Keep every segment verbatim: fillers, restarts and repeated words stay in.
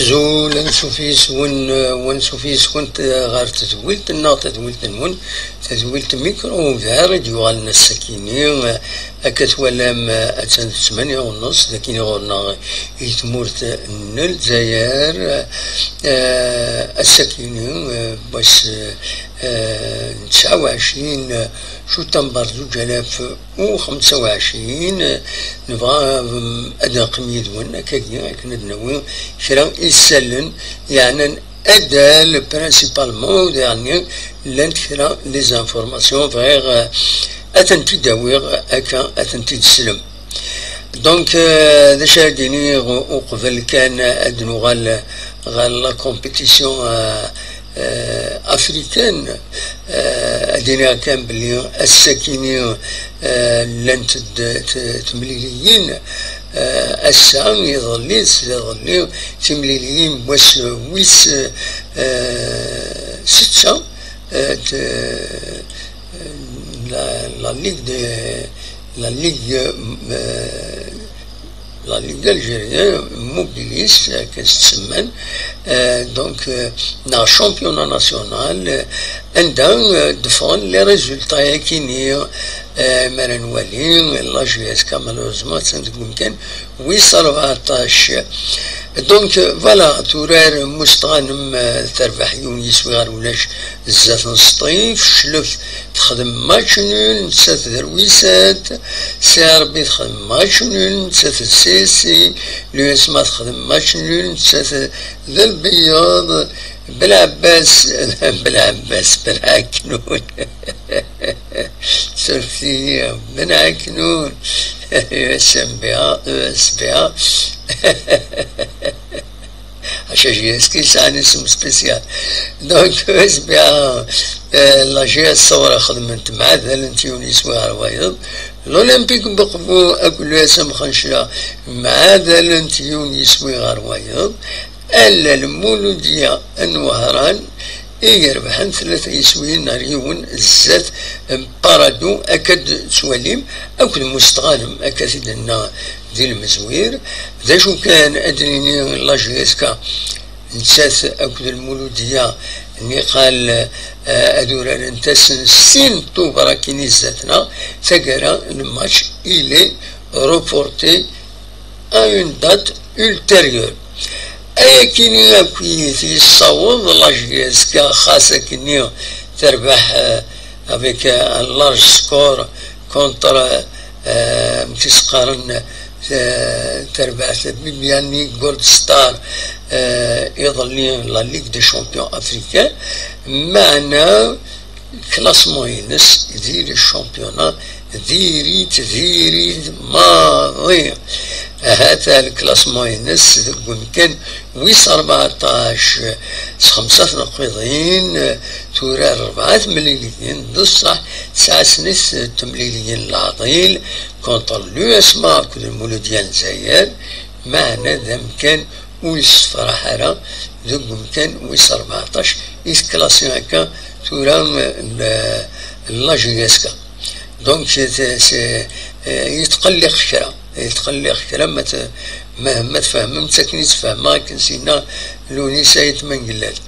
Azul, ansuf yes-wen, eh, wansuf yes-went, eh, ɣer tedwilt-nneɣ, tadwilt-nwen, tadwilt Micro Ouvert i d-yuɣalen ass-akini, eh, akka twalam, eh, attan d ttmanya u nneṣ, d akini ɣur-neɣ i tmurt n Lezzayer, eh, ass-akini, eh, wass, eh, n tesɛa u ɛecrin, eh, september zuǧ alaf u xemsa u ɛecrin, nebɣa, um, ad neqqim yid-wen akkagi akken ad nawi kra isallen yeɛnan adal principalement, yeɛni llant kra les informations bɣiɣ, uh, ad tent-id-awiɣ akka ad tent-id-teslem. Donc, euh, d acu ara d-iniɣ uqbel kan ad nuɣal ɣer la compétition, euh, euh, africaine, euh, ad iniɣ kan belli ass-akini, euh, llant-d t-, temliliyin, euh, ass-a, iḍelli, iḍelli, timliliyin n wass wis, euh, setta, euh, t-, la, la Ligue de, la Ligue, euh, la Ligue algérienne mobilise, euh, akken s-tsemman, euh, donc, euh, neɣ championnat national, euh, anda, euh, d-ffɣen les résultats-agi-nni, euh, mi ara nwali, la J S K malheureusement attan deg umkan wis rbeɛṭac. Donc, euh, voilà, turar Mustɣanem, euh, terbeḥ yiwen yiswi ɣer ulac zdat n Sṭif, Clef texdem match nul, nettat d Rwisat, Serbi texdem match nul, nettat d C S C, l'U S M A texdem match nul, nettat d Lbeyyaḍ, Belɛebbas, Belɛebbas, Belɛeknun. Surfet-iyi, Belɛeknun. U S M B A, U S B A. Ḥaca J S K yesɛan isem spécial. Donc, U S B A, euh, la J S Sawra xedment mɛadalent yiwen yiswi ɣer wayeḍ. L'Olympique Beqbu akked l'U S M Xencla mɛadalent yiwen yiswi ɣer wayeḍ. Ala Lmuludiya n Wehran i irebḥen tlata yiswiyen ar yiwen zdat n Parado, akka d-tettwalim, akked Mustɣanem, akka t-id-nenna di Lmezwir. D acu kan, ad d-nini la J S K nettat akked Lmuludiya niqal, eh, ad urarent ass n sin Tubeṛ akkin i zdat-neɣ, taggara n match il est reporté à une date ultérieure. Ayakini akk i t-yessaweḍ la J S K, xas akkenni terbeḥ, euh, avec, euh, un large score contre, euh, amek i s-qqaren, euh, terbeḥ Bibiani Gold Star, euh, iḍelli la Ligue des Champions africains, meɛna classement-ines di le championnat diri-t, diri-t maḍi. Ahat le classement-ines deg umkan wis rbeɛṭac s xemsa tneqqiḍin, tura rebɛa temliliyin, d ṣṣeḥ tesɛa snat temliliyin leɛḍil contre l'U S M A akked Lmuludiya n Lezzayer, meɛna d amkan ur yessefraḥ ara deg umkan wis rbeɛṭac i tklasi akka tura, euh, la J S K. Donc, c'est, c'est, euh, yetqelliq kra, yetqelliq kra ma t-, ma, ma tfehmem, akken i tt-fehmeɣ, akken s-yenna Lewnis Ayt Mengellat.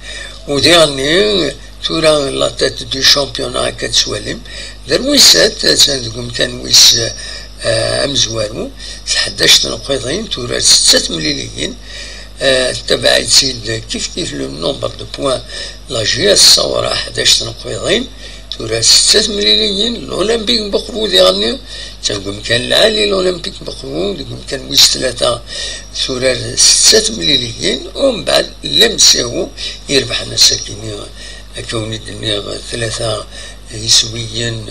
U diɣenni, tura la tête du championnat akka tettwalim, d Rwisat, attan deg umkan wis, eh, amezwaru, s ḥdac tneqqiḍin, tura setta temliliyin, eh, tettabaɛ-itt-id kif kif le nombre de points la J S Sawra, ḥdac tneqqiḍin, tura setta temliliyin, l'Olympique Beqbu diɣenni, attan deg umkan lɛali l'Olympique Beqbu, deg umkan wis tlata, tura setta temliliyin, umbeɛd l'M C O, irebḥen ass-akini, akka wen-id-nniɣ, tlata yiswiyen,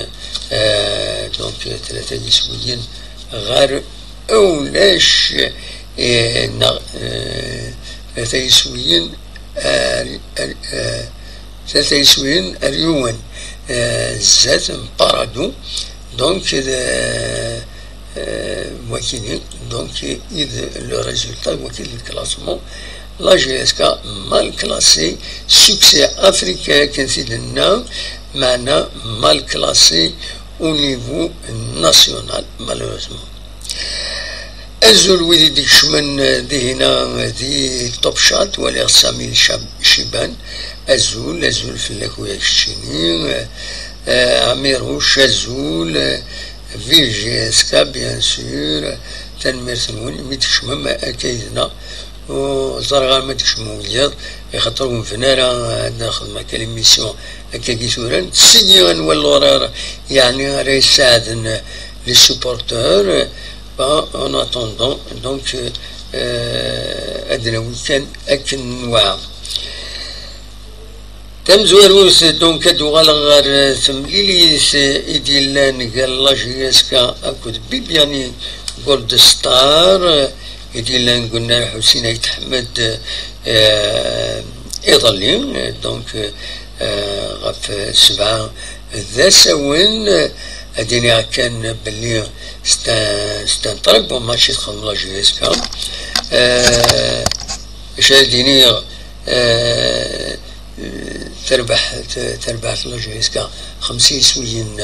eh, donc, tlata yiswiyen ɣer ulac, eh, neɣ, eh, tlata yiswiyen, eh, eh, tlata yiswiyen ar yiwen, eh, zdat n Parado. Donc, eh, euh, wakini, donc, i d le résultat, waki d le classement. La J S K mal classé, succès africain, akken t-id-nenna, meɛna mal classé au niveau national, malheureusement. Azul wid i d-ikecmen, eh, dihina, eh, di Top Shot, waliɣ Sami Cab-, Ciban. Azul, azul fell-ak, ula keččini. Eh, eh, Amiruc, azul. Eh, vive J S K, bien sûr. Tanemmirt-nwen imi d-tkecmem akka yid-neɣ. Ur ẓriɣ ara ma d-kecmem wiyaḍ, ixaṭer ur nbin ara ad nexdem akka l'émission akka i tura. Nttessi anwa l'horaire, yeɛni ara yessaɛden les supporteurs. Bon, en attendant, donc, euh, ad nawi kan akken nwa. Tamezwarut, donc, ad uɣaleɣ ɣer temlilit i d-yellan gar la J S K akked Bibiani Gold Star, i d-yellan deg unnar Ḥusin Ayt Ḥmed, euh, iḍelli, donc, euh, ɣef sebɛa d asawen. Ad iniɣ kan belli c'est un, c'est un très bon match i texdem la J S K. Euh, acu ad iniɣ, euh, terbeḥ, terbeḥ la J S K xemsa iswiyen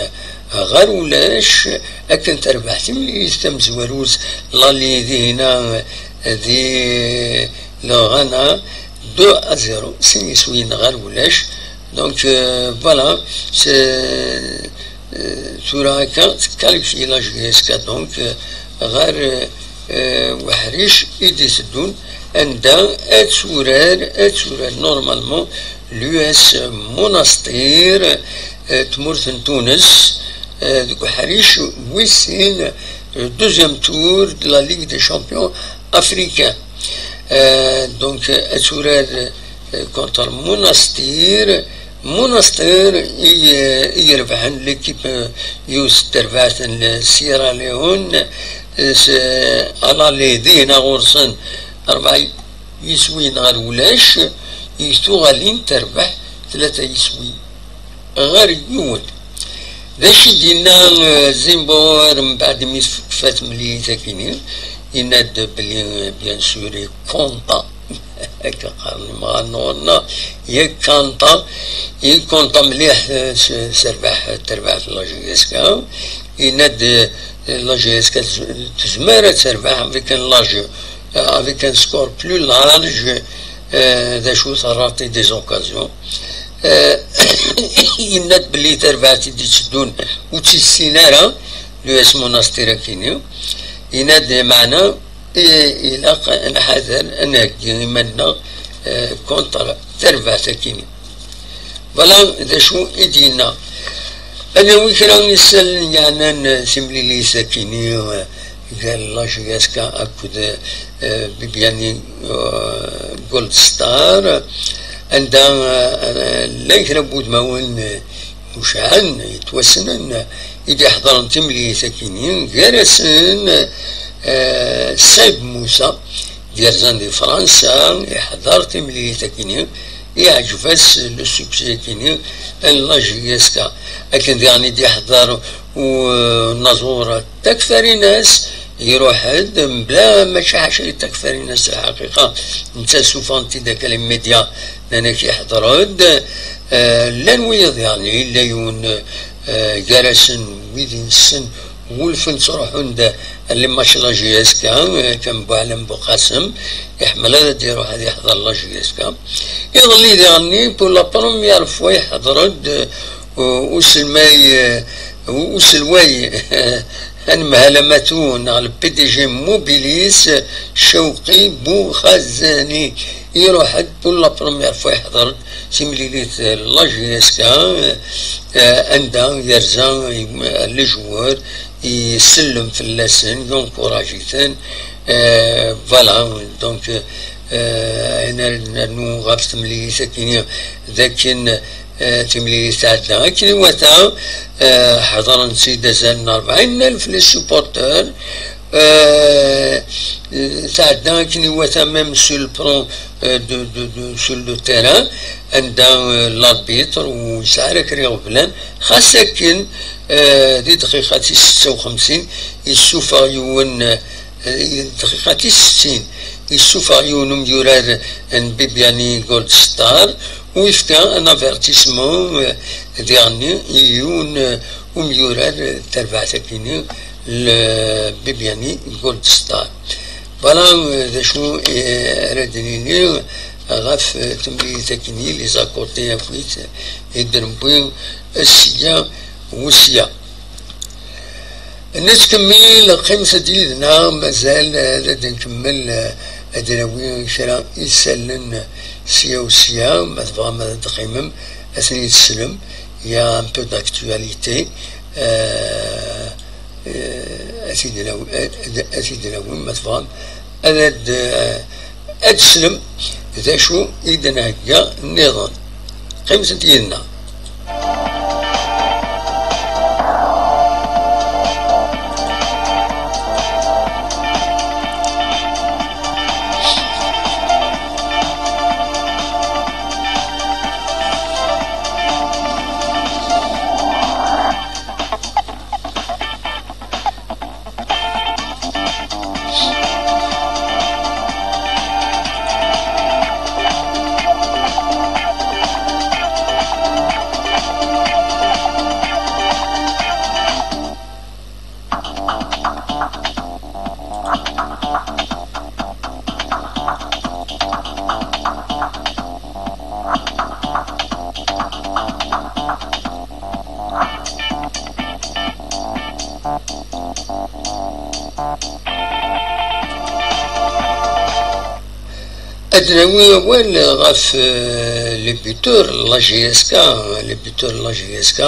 ɣer ulac, akken terbeḥ timlilit tamezwarut, la Ligue dihina di le Ghana, deux à zéro, sin iswiyen ɣer ulac. Donc, euh, voilà, c'est, euh, tura akka, tqualifie la J S K, donc, euh, ɣer, euh, weḥric i d-iteddun, anda ad turar, ad turar normalement l'U S Monastir, euh, tmurt n Tunes, euh, deg uḥric wis sin, euh, deuxième tour de la Ligue des Champions africains. Euh, donc, euh, ad turar, euh, contre Monastir. Monastir i, euh, i irebḥen l'équipe, euh, yiwet n terbaɛt n Sierra Leone, euh, s, à l'aller dihina ɣur-sen rebɛa yiswiyen ɣer ulac, i tuɣalin terbeḥ tlata yiswiyen ɣer yiwen. D acu i d-yenna, euh, Zimbor mbeɛd mi tfekfa temlilit akini? Yenna-d belli, euh, bien sûr, i Konta, akka qqaren imɣan ɣur-neɣ, i Konta, i Konta mliḥ, euh, s, s rrbeḥ, terbeḥ la J S K. Yenna-d, euh, la J S K tez-, tezmer ad terbeḥ avec un large, euh, avec un score plus large, euh, d acu, ça a raté des occasions. Euh, yenna-d belli tarbaɛt i d-itteddun ur tt-issin ara l'U S Monastir akini. Yenna-d, meɛna, i-, ilaq ad nḥader, ad nheggi iman-nneɣ, euh, contre tarbaɛt akini. Voilà d acu i d-yenna. Ad nawi kra n yisallen yeɛnan timlilit akini, euh, gar la J S K akked, euh, Bibiani, euh, Gold Star, anda, euh, llan kra n wudmawen, euh, mucaɛen, yettwassnen, i d-iḥeḍren timlilit akini, gar-asen, euh, Saïb Moussa, d-yerzan di Fransa, iḥḍer timlilit akini, iɛǧeb-as le succès akini n la J S K. Akken diɣen i d-iḥḍer unaẓur Takfarinas, iruḥ-d, mebla, mačči ḥaca i Takfarinas, lḥaqiqa, netta suffɣen-t-id akka les médias, nnan-ak iḥḍer-d. Eh, llan wiyaḍ, yeɛni, yella yiwen, eh, gar-asen wid inessen, wulfen ttruḥun-d les matchs la J S K, eh, kan Buɛlam Buqasem, iḥemmel ad d-iruḥ ad iḥḍer la J S K. Iḍelli diɣenni, pour la première fois, iḥḍer-d, eh, u-, uselmay, eh, u-, uselway, anemhal amatu neɣ le P D G Mobilis, Cawqi Buxazani, iruḥ-d pour la première fois, iḥḍer-d timlilit, eh, la J S K, eh, anda yerza, eh, les joueurs, isellem fell-asen, yencourage-iten. Eh, voilà, donc, eh, ayen ara d-nernu ɣef temlilit akini, d akken, eh, timlilit tɛedda akken iwata, eh, ḥeḍren-tt-id azal n rebɛin alef les supporters, eh, tɛedda akken iwata même sur le plan, eh, de, de, de, sur le terrain, anda, eh, l'arbitre ur yesɛi ara kra iɣeblan, xas akken, eh, di dqiqa tis setta u xemsin, yessufeɣ yiwen, eh, di dqiqa tis settin, yessufeɣ yiwen umyurar n Bibiani Gold Star, u yefka un avertissement, eh, diɣenni i yiwen, eh, umyurar, eh, tarbaɛt akini, le Bibiani Gold Star. Voilà, euh, d acu, euh, ara d-nini ɣef, euh, temlilit akkenni, les à côté akkit i d-newwi sya u sya. Nettkemmil, qqimet-d yid-neɣ, mazal, euh, ad nkemmel, euh, ad nawi kra isallen sya u sya, ma tebɣam ad d-teqqimem, ad ten-id-teslem. Il y a un peu d'actualité. Euh, euh, ad t-id-nawi, ad, ad t-id-nawi, ma tebɣam, ad, ad, ad teslem d acu i d-nhegga nniḍen. Qqimet-d yid-neɣ. Ad nawi awal ɣef, euh, les buteurs, la J S K, les buteurs, la J S K.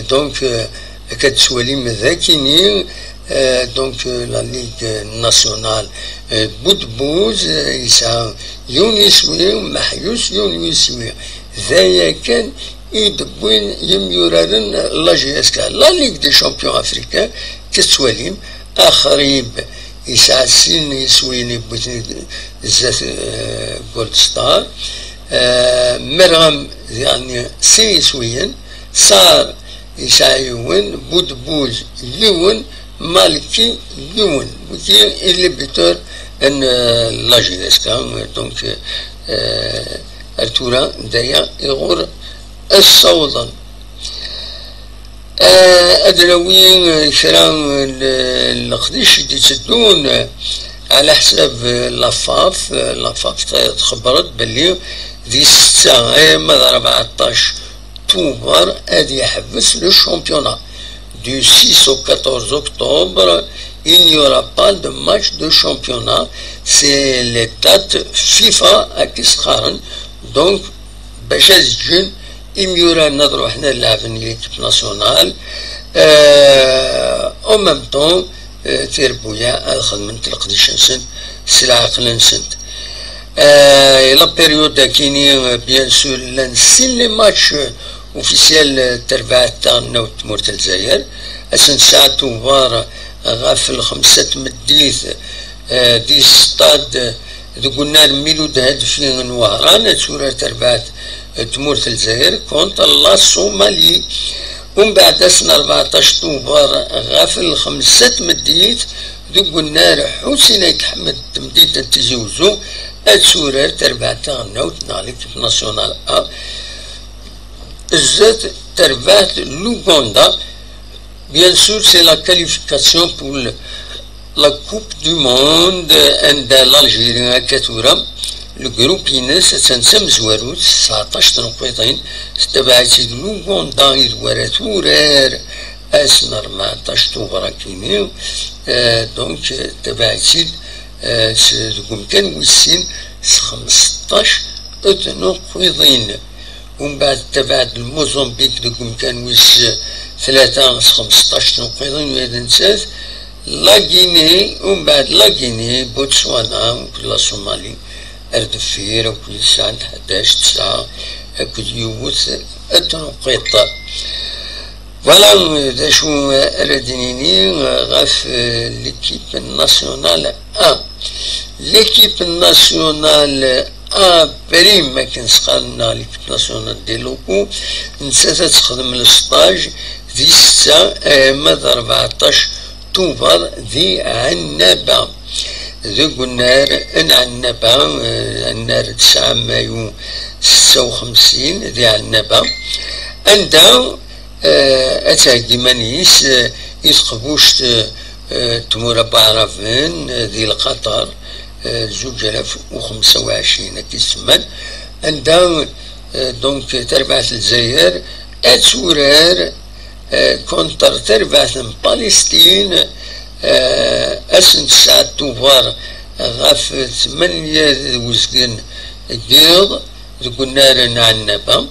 Donc, euh, akka tettwalim d akini, euh, donc, euh, la Ligue nationale, euh, Boudbouz, euh, yesɛa yiwen yiswi, Maḥyus yiwen yiswi. D aya kan i d-wwin yimyuraren la J S K. La Ligue des Champions Africains, tettwalim, Axrib yesɛa sin yiswiyen yewwi-ten zdat, eh, Gold Star. Eh, Merɣem, yeɛni, sin yiswiyen. Sar yesɛa yiwen, Budbuz yiwen, Malki yiwen. Wigi i les buteurs n, eh, la J S K. Donc, eh, ar tura d aya iɣur as-ssawḍen. Eh, ad nawi, eh, kra n, n leqdic i d-itteddun, eh, ɛla ḥsab, eh, la FAF, eh, la FAF t-, txebber-d belli di setta arma d rbeɛṭac Tubeṛ ad yeḥbes le championnat. Du six au quatorze octobre, il n'y aura pas de match de championnat. C'est les dates FIFA ak i s-qqaren. Donc, bac ad ǧǧen imyuraren ad ruḥen ad leɛben l'équipe nationale. Euh, en même temps, euh, tirebbuyaɛ ad xedment leqdic-nsent s leɛqel-nsent. Euh, la période akini, euh, bien sûr, llan sin les matchs, euh, officiels, euh, terbaɛt taɣelnawt n tmurt n Lezzayer. Ass n tesɛa Tubeṛ ɣef lxemsa n tmeddit, euh, di stade deg unnar Miloud Hadfi n Wehran, ad turar terbaɛt tmurt n Lezzayer contre la Somalie. Umbeɛd ass n rbeɛṭac Tubeṛ ɣef lxemsa n tmeddit deg unnar Ḥusin Ayt Ḥmed n temdint n Tizi Uzzu, ad turar terbaɛt taɣelnawt neɣ l'équipe nationale A zdat terbaɛt Luganda. Bien sûr, c'est la qualification pour le, la Coupe du Monde, anda l'Algérie akka tura, le groupe-ines attan d tamezwarut, tesɛeṭṭac tneqqiḍin, tettabaɛ-itt-id Luganda i d wara turar ass n rbeɛṭac Tubeṛ akini, euh, donc, euh, tettabaɛ-itt-id, euh, s, deg umkan wis sin s xmesṭac tneqqiḍin. Umbeɛd tettabaɛ-d Lmuzambik deg umkan wis tlata s xmesṭac tneqqiḍin, ula d nettat. La Guinée, umbeɛd La Guinée, Botswana, akked la Somalie ar deffir, akked sɛant ḥdac, tesɛa akked yiwet tneqqiḍt. Voilà, d acu ara d-nini ɣef, euh, l'équipe nationale A. L'équipe nationale A prime, akken s-qqaren, neɣ l'équipe nationale des locaux, nettat ad texdem le stage di setta arma d rbeɛṭac Tubeṛ di Ɛennaba. Deg unnar n Ɛennaba, euh, annar tesɛa mayu setta u xemsin di Ɛennaba, anda, euh, ad theggi iman-is, euh, i teqbuct, euh, eh, tmura n waɛraben, eh, di Lqaṭer, eh, zuǧ alaf u xemsa u ɛecrin akka i semman, anda, eh, donc, tarbaɛt n Lezzayer ad turar, eh, contre tarbaɛt n Palestine, eh, ass n tesɛa Tubeṛ ɣef tmanya d uzgen n yiḍ deg unnar n Ɛennaba.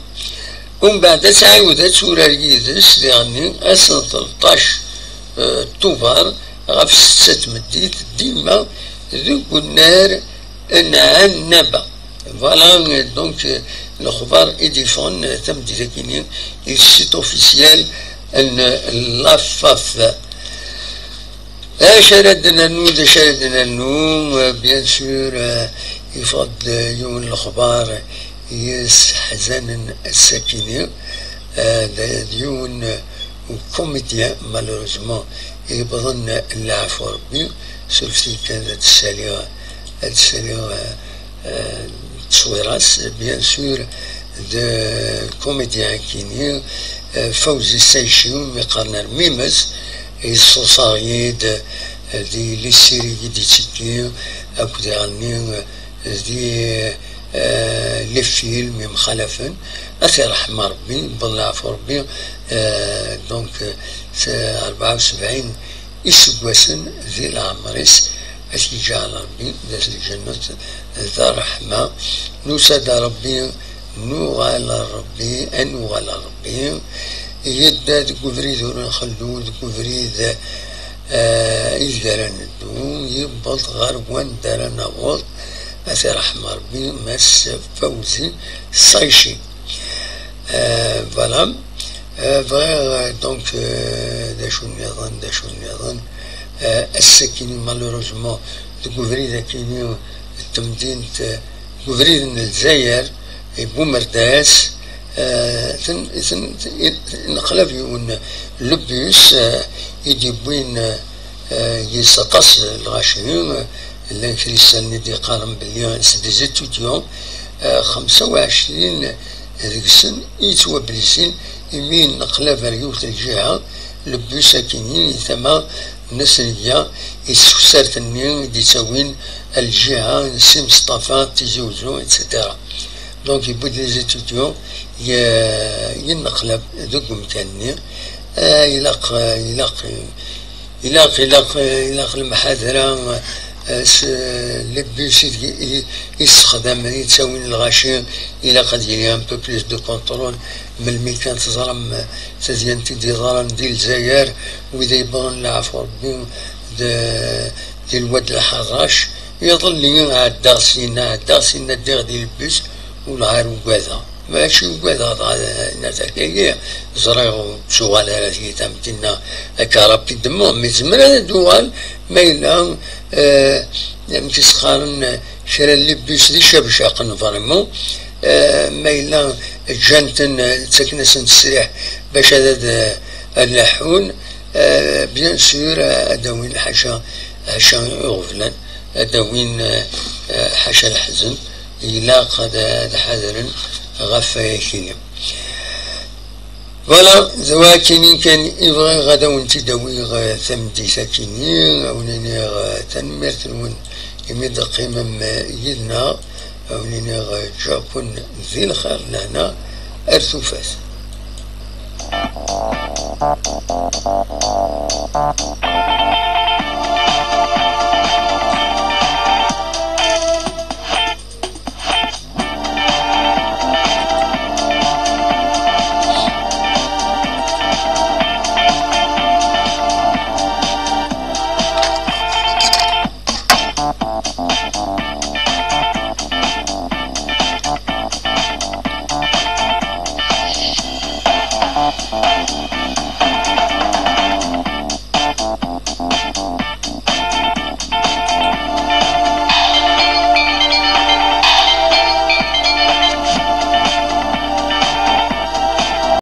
Umbeɛd ad tɛiwed ad turar yid-s diɣenni ass n tleṭṭac, eh, Tubeṛ ɣef ssetta n tmeddit, dima deg unnar n Ɛennaba. Voilà, donc, eh, lexbar i d-yeffɣen, eh, tameddit-akini, i site officiel n la FAF. Acu ara d-nernu, d acu ara d-nernu, eh, bien sûr, eh, yeffeɣ-d, eh, yiwen n lexbar yesseḥzanen ass-akini, eh, d, d yiwen, eh, ukumidyan, malheureusement, yewwḍen leɛfu Rebbi, surfet-iyi kan ad d-ssaliɣ, ad d-ssaliɣ, eh, eh, ttṣwira-s, bien sûr, d kumidyan-akini, eh, Fawzi Sayci, mi qqaren Rmimes, yessuṣaɣ-iyi-d, eh, di les séries i d-yettekki, akked iɣenni, eh, di, eh, les films yemxalafen. Ad t-iṛḥem Ṛebbi, yewweḍ leɛfu Ṛebbi, eh, donc, eh, s-, rebɛa u sebɛin iseggasen di leɛmer-is, ad t-yeǧɛel Ṛebbi d at lǧennet, d ṛṛeḥma. Nusa-d ar Ṛebbi, nuɣal ar Ṛebbi, ad nuɣal ar Ṛebbi. Yedda deg ubrid ur nxellu, deg ubrid, eh, ideg ara neddu, yewweḍ ɣer wanda ara naweḍ, ad t-iṛḥem Ṛebbi, Mass Fawzi Sayci. Euh, voilà. Euh, bɣiɣ, euh, donc, euh, d acu nniḍen, d acu nniḍen. Euh, ass-akini, malheureusement, deg ubrid akini n temdint, euh, deg ubrid n Lezzayer, i Bumerdas, euh, ten-, ten-, ten-, neqlab yiwen le bus, euh, i d-yewwin, euh, Eh, yis aṭas n lɣaci, eh, llan kra yessallen i d-yeqqaren belli c'est des étudiants, eh, xemsa u ɛecrin deg-sen i yettwablisin imi neqlab ar yiwet n lǧiha, le bus akini, i tama n Asnegga, i tsewsart-nni i d-yettawin ar lǧiha n Si Mesṭafa, Tizi Uzzu, et cetera. Donc, yewwi-d les étudiants, ye-, yenneqlab deg umkan-nni. Eh, ilaq, eh, ilaq, ilaq, ilaq, eh, ilaq lemḥadra, eh, s, eh, les bus i, i, i ssexdamen, i ttawin lɣaci, ilaq ad yili un peu plus de contrôle. Melmi kan teẓram, eh, tadyant i d-yeḍran di Lezzayer, wid yewwḍen leɛfu Rebbi d, di Lwad Lḥerrac, iḍelli ɛeddaɣ sinna, ɛeddaɣ sinna, ddiɣ di lbus, ur lɛar ugadeɣ. Mačči ugadeɣ, dɣa, eh, nniɣ akka-agi, ẓriɣ ur d-tuɣal ara tiyita am tinna akka rapidement, mais tezmer ad d-tuɣal ma yella, eh, amek i s-qqaren, eh, kra n les bus d icabcaqen, vraiment, eh, ma yella ǧǧan-ten, eh, ttaken-asen ttesriḥ bac ad, ad, eh, ad leḥḥun, eh, bien sûr, eh, ad d-awin ḥaca, ḥaca iɣeblan, ad d-awin, eh, eh, ḥaca leḥzen. Ilaq ad, ad ḥadren ɣef wayakini. Voilà, d wakini kan i bɣiɣ ad awen-tt-id-awiɣ, eh, tameddit akini, ad wen-iniɣ, eh, tanemmirt-nwen imi d-teqqimem, eh, yid-neɣ, ad wen-iniɣ, eh, ǧǧiɣ-ken di lxir, lehna ar tufat.